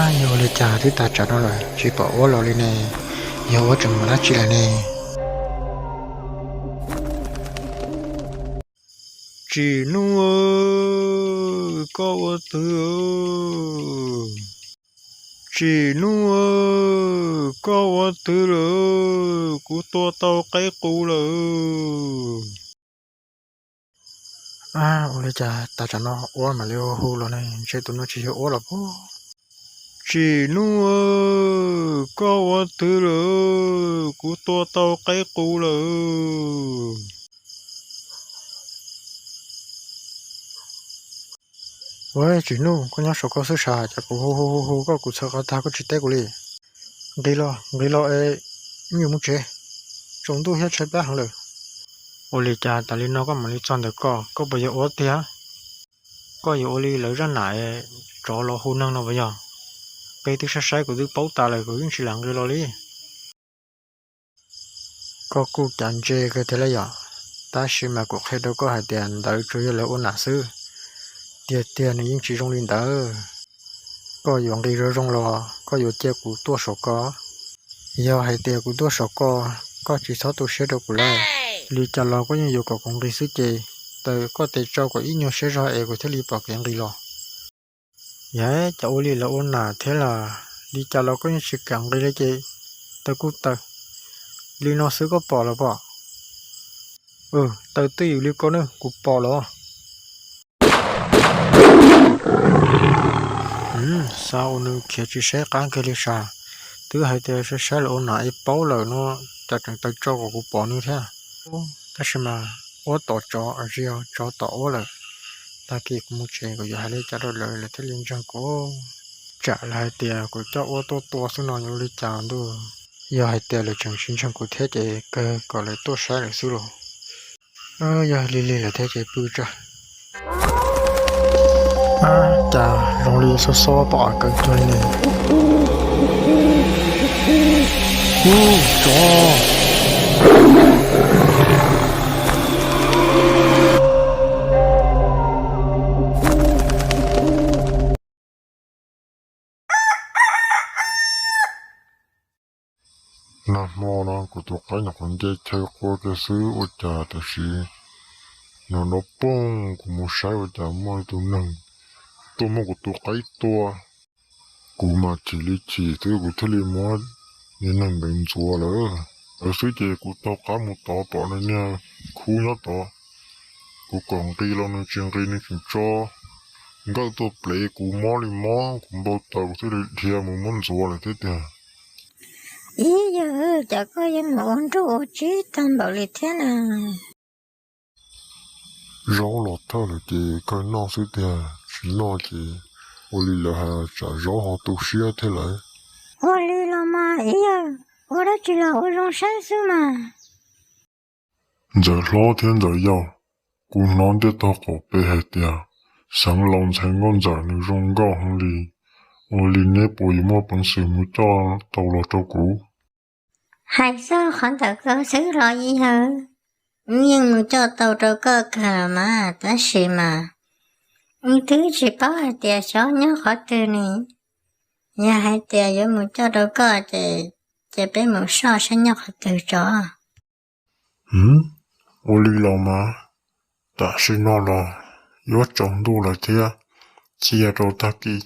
Yog ua li cas twb tag tsam no lawm tsis pom Uab los li ne? Yog Uab tseem mus dab tsi lawm ne? Tsim Nuj, koj ua twg? Tsim Nuj, koj ua twg lawm? Kuv tua tau qaib qus lawm. Ua li cas tag tsam no Uab mam li hu los ne? Ntshe tus no tsis yog Uab los puag. Tsim Nuj, koj ua twg lawm? Kuv tua tau qaib qus lawm. Ua, Tsim Nuj, koj nyob saum koj xwb sas, cas kuv hu hu hu hu koj kuv txhawj qhov tag koj tsis teb kuv li. Nqis los, nqis los es me nyuam mus tsev, tsaus ntuj thiab tshaib plab heev lawm. Ua li cas tas li no koj mam li txog ntawm koj, koj puas yog Uab tiag? Koj yuav ua li lawv zaj nam tsov los hu neeg no puas yog? Peb twb saib saib kuv twb paub tas lawm kuv yeej tsis lam nqis los li. Koj kuj cav ntse kawg thiab lauj yom, tab sis mas kuv qhia rau koj hais tias ntawd tsuas yog lawv ua nam xwb, tiag tiag nws yeej tsis zoo li ntawd. Koj yuav nqis zoo zoo los koj yuav cia kuv tuaj saum koj. Yog hais tias kuv tuaj saum koj, koj tsis txhob tu siab rau kuv lawm. Li cas los koj yeej yuav kom kuv nqis xwb ces taw koj tes tsau kom ib nyuag siab zog es kuv thiaj li pom kev nqis los. Yog cas ua li lawv ua nam thiab las, li cas los koj yeej tsis kam nqis li ces taw kuj taw. Li no xwb koj pom los pom. Taw twj ywm li koj ne kuv pom los. Xav ua nws khiav tsis saib qab kiag li sas. Twb hais tias saib saib lawv ua nam es paub lawm no, cas tseem taw tsau kom kuv pom nws thiab. Tab sis mas Uab tom tsov, tsis yog tsov tom Uab lawm. Tag kis kuv mus tsev kuv yuav hais li cas rau lawv lawv thiaj li ntseeg kuv. Tsam lawv hais tias kuv coj Uab tuaj tua xwb no yuav ua li cas ntuj. Yog hais tias lawv tseem tsis ntseeg kuv thiab ces kawg kom lawv tuaj saib lawm xwb los. Yog li li lawm thiab ces pw tso. Cas zoo li xob xob pom av kawg cuag li ne. Ub, tsov. Nag hmo no kuv tus qaib nyuam qhuav nce chaw qua kiag xwb ua cas tam sim nyuag no poob, kuv mus saib ua cas muaj tus neeg tuaj muab kuv tus qaib tua. Kuv mas chim li chim xwb kuv thiaj li muab niag neeg ntawd ntxuav lawm. Lawv xwb ces kuv taug qab mus tod pom nws niag khub nyob tod. Kuv kom nqis los nws tsis nqis, nws tseem tso nkawj tuaj plev kuv mob li mob, kuv npau taws kuv thiaj li dhia mus muab ntxuav lawm thiab tiag. Ib yawg, cas koj yuav mus ua nruj ua tsiv tag npaum li thiab na? Zaub los thawj lawm ces kawg noj xwb tiag, tsis noj ces ua li lawv hais tsam zaub ho tu siab thiab lawm. Ua li los mas ib yawg, ua dab tsi los ua zoo saib xwb mas. Ntxawm hlob thiab ntxawm yau, kuv hnov ntiaj tog qaum pem hais tias xeev laus ntxhais nkauj ntxawm nws zoo nkauj heev li, ua li neb puas yuav muaj peev xwm mus coj tau los rau kuv? Hais txog qhov ntawd kawg xwb los ib yawg, wb yeej mus coj tau rau koj kawg los mas, tab sis mas wb twb tsis paub hais tias xyov nyob qhov twg ne. Yog hais tias yuav mus coj rau koj ces, ces peb mus soj saib nyob qhov twg tso. Ua li los mas, tam sim no los yuav tsaus ntuj lawm thiab, cia rau tag kis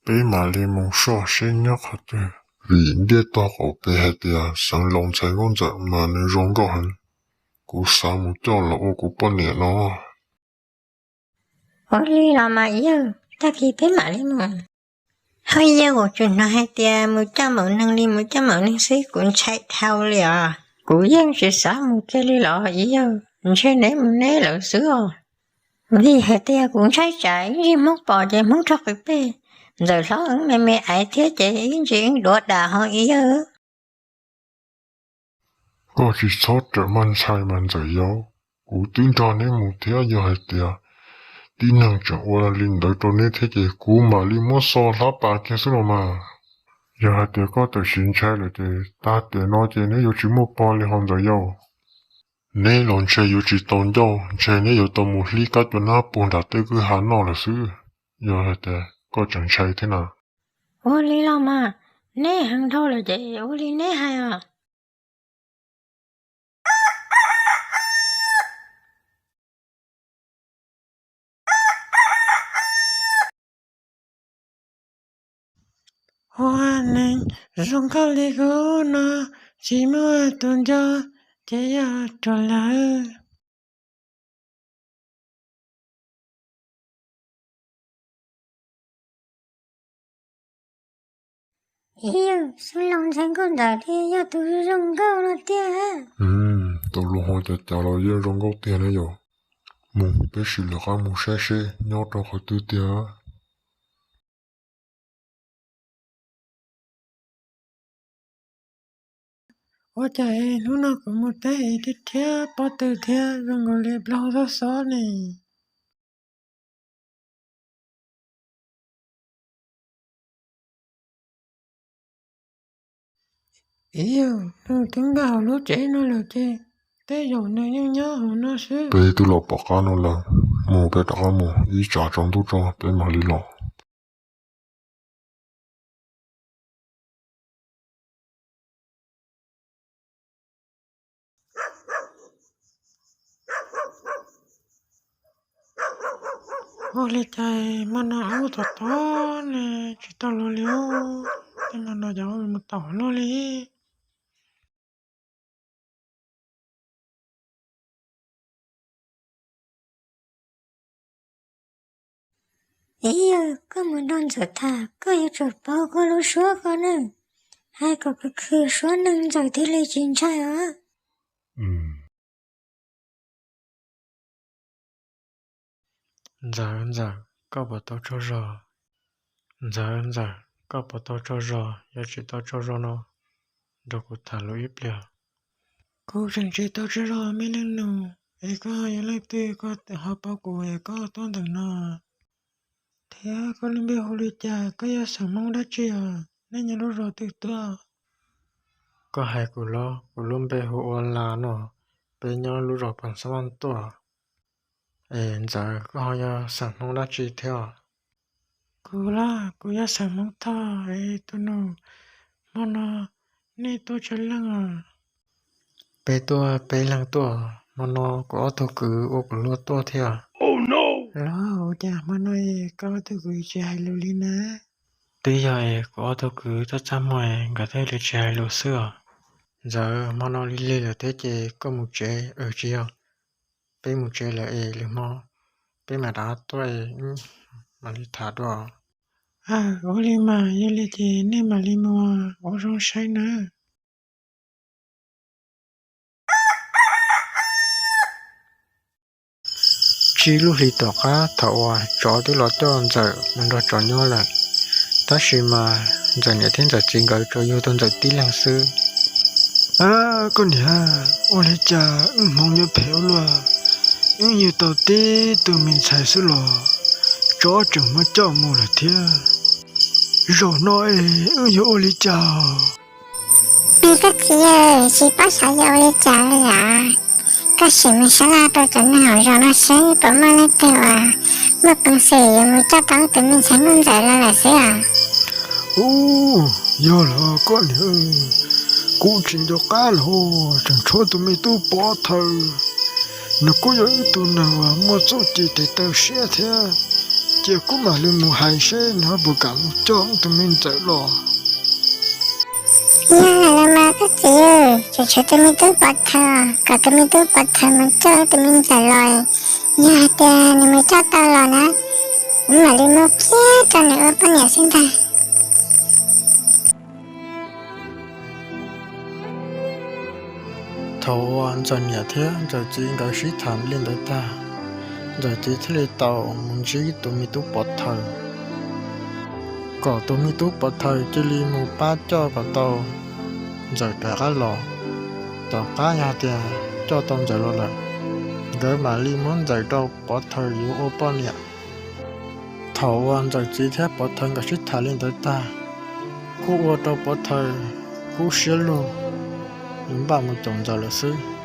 peb mam li mus soj saib nyob qhov twg. Vim ntiaj tog qaum pem hais tias xeev laus ntxhais nkauj ntxawm mas nws zoo nkauj heev, kuv xav mus coj los ua kuv poj niam no. Ua li los mas yawg, tag kis peb mam li mus. Hos yawg, kuv tseem hnov hais tias mus coj maum neeg li mus coj maum neeg xwb, kuv ntshai dhau li os. Kuv yeej tsis xav mus kiag li los ib yawg, ntshe neb mus neb lawm xwb os. Vim hais tias kuv ntshai tsam ib ntsis Hmoob pom ces Hmoob raug qws peb. Ntxawm hlob, wb me me aiv thiab ces ib ntsis wb duav dam ho ib yawg. Koj tsis txhob rawm maj ntshai mas ntxawm yau, kuv twb nrog neb mus thiab, yog hais tias tib neeg tseem ua li ntawd rau neb thiab ces kuv mam li muab xo hlab pas kiag xwb los mas. Yog hais tias koj txawm sim ntshai lawm ces tag tiam no ces neb yuav tsis muaj pog li ho ntxawm yau. Neb los ntshe yuav tsis tau ncauj, ntshe neb yuav tau mus hlib kab cua nab puag nram tej kwj ha noj lawm xwb, yog hais tias koj tseem ntshai thiab na. Ua li los mas, neb heev dhau lawm ces ua li neb hais os. Ua neeg zoo nkauj li kuv no, tsis muaj tus nco ces yog rau lawv. Ib yawg, xub laus ntxhais nkauj ntawd li yog tus zoo nkauj no tiag. Tus hluas ho cas cas los yeej zoo nkauj tiag ne yom. Mus, peb sim lawv qab mus saib seb nyob rau qhov twg tiag. Ua cas hnub no kuv mus teb es thiab thiab pob tw thiab zoo nkaus li plaub hau xob xob ne. Ib yawg, nws twb nkag hauv lub tsev no lawm ces tej zaum nws yeej nyob hauv no xwb. Peb twb los pom qab no lawm, mus peb rov qab mus ib tsam tsaus ntuj tso peb mam li los. Ua li cas hmo no aub tom tom ne tsis tau los li os? Tej hmo no cov aub mus tom luaj li. Ib yawg, koj mus nrog Ntxawm tham koj yuav tsum paub koj lub suab ko na. Hais kom khwv khwv suab neeg Ntxawm thiaj li tsis ntshai os. Ntxawm, Ntxawm, koj puas tau tsaug zog? Ntxawm, Ntxawm, koj puas tau tsaug zog? Yog tsis tau tsaug zog no, nrog kuv tham lus ib pliag. Kuv tseem tsis tau tsaug zog me leej nus, es koj yog leej twg, koj ho paub kuv es koj tuaj ntawm no? Thiab koj lub npe hu li cas, koj yog xeem Hmoob dab tsi os? Nej nyob lub zos twg tuaj? Koj hais kuv los, kuv lub npe hu ua Las no, peb nyob lub zos Pos Xab Vaj tuaj. Es Ntxawm, koj ho yog xeem Hmoob dab tsi thiab? Kuv los kuv yog xeem Hmoob Thoj es tus nus. Hmo no nej tuaj tsawg leej os? Peb tuaj peb leeg tuaj, hmo no kuv ob tug kwv ua kuv luag tuaj thiab. Los ua cas hmo no es koj ob tug kwv tsis hais lus li na? Twb yog es kuv ob tug kwv txaj txaj muag es nkawd thiaj li tsis hais lus xwb os. Ntxawm, hmo no lig lig lawm thiab ces koj mus tsev. Tsis yog, peb mus tsev lawm es lwm hmo peb mam rov tuaj es mam li tham dua. Aw, ua li mas, yog li ces nej mam li mus, ua zoo saib nawb. Tsib lub hlis tom qab thaum uas tsov twb los coj Ntxawm mus nrog tsov nyob lawm, tab sis mas Ntxawm niam thiab Ntxawm txiv nkawd tsuas yug tau Ntxawm tib leeg xwb. Koj niam, ua li cas wb Hmoob nyob phem ua luaj, wb yug tau tib tug me ntxhais xwb los tsov tseem muab coj mus lawm thiab. Zaum no es wb yuav ua li cas? Koj txiv, tsis paub xyov yuav ua li cas li lawm. Koj sim mus sab laj rau cov neeg hauv zos no seb puas muaj leej twg uas muaj peev xwm yuav mus coj tau tus me ntxhais nkauj Ntxawm los lawm xwb os. Ub, yog los koj niam, kuv tsis nco qab los, tseem tshuav tus me tub Pov Thawj. Nws kuj yog ib tug neeg uas muaj txuj ci tes taw siab thiab, cia kuv mam li mus hais seb nws puas kam mus coj tus me Ntxawm los. Yog lawm mas koj txiv, tseem tshuav tus me tub Pov Thawj, kom tus me tub Pov Thawj mus coj tus me Ntxawm los, yog hais tias nws mus coj tau los na, kuv mam li muab kiag rau nws ua poj niam xwb ntag. Thaum uas Ntxawm niam thiab Ntxawm txiv nkawd sib tham li ntawd tag, Ntxawm txiv thiaj li tau mus ntsib tus me tub Pov Thawj, kom tus me tub Pov Thawj cia li mus pab coj kom tau Ntxawm rov qab los. Tom qab yog tias coj tau Ntxawm los lawm, nkawd mam li muab Ntxawm rau Pov Thawj yuav ua poj niam. Thaum uas Ntxawm txiv thiab Pov Thawj nkawd sib tham li ntawd tag, kuj ua rau Pov Thawj kub siab lug, npaj mus caum Ntxawm lawm xwb.